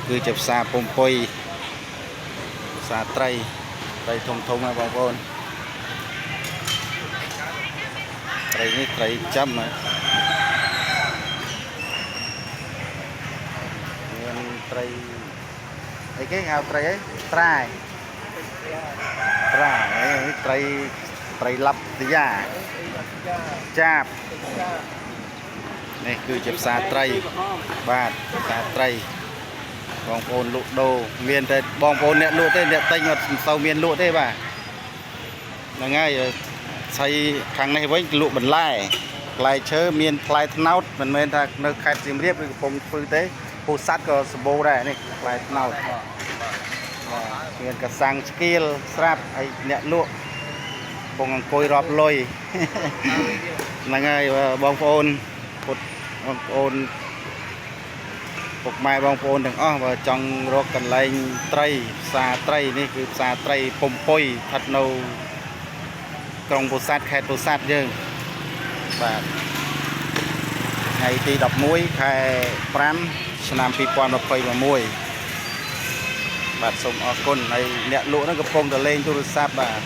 គឺជាផ្សារពំពុយផ្សារត្រីត្រីធំធំណាបងប្អូនត្រីនេះត្រីចាំណាមានត្រីអីគេហៅត្រីអីត្រាយត្រាយនេះត្រីត្រីឡាប់ទយ៉ាចាបនេះគឺជាផ្សារត្រី បាទផ្សារត្រីបងប្អូនលក់ដូរមានតែបងប្អូនអ្នកលក់ទេអ្នកទិញអត់សូវមានលក់ទេបាទហ្នឹងហើយស្អីខាងនេះវិញលក់បន្លែផ្លែឈើមានផ្លែត្នោតមិនមែនថានៅខេត្តសៀមរាបឬកំពង់ស្ពឺទេពោធិ៍សាត់ក៏សម្បូរដែរនេះផ្លែត្នោតបាទមានកសាំងឆ្កៀលស្រាប់ហើយអ្នកលក់កំពុងអង្គុយរាប់លុយ ហ្នឹងហើយបងប្អូនពុតបងប្អូន ពុកម៉ែបងប្អូនទាំងអស់បើចង់រកកន្លែងត្រីផ្សារត្រីនេះគឺផ្សារត្រីពំពុយស្ថិតនៅក្រុងពោធិ៍សាត់ខេត្តពោធិ៍សាត់យើងបាទថ្ងៃទី11ខែ5ឆ្នាំ2026បាទសូមអរគុណហើយអ្នកលក់ហ្នឹងកំពុងតែលេងទូរស័ព្ទបាទ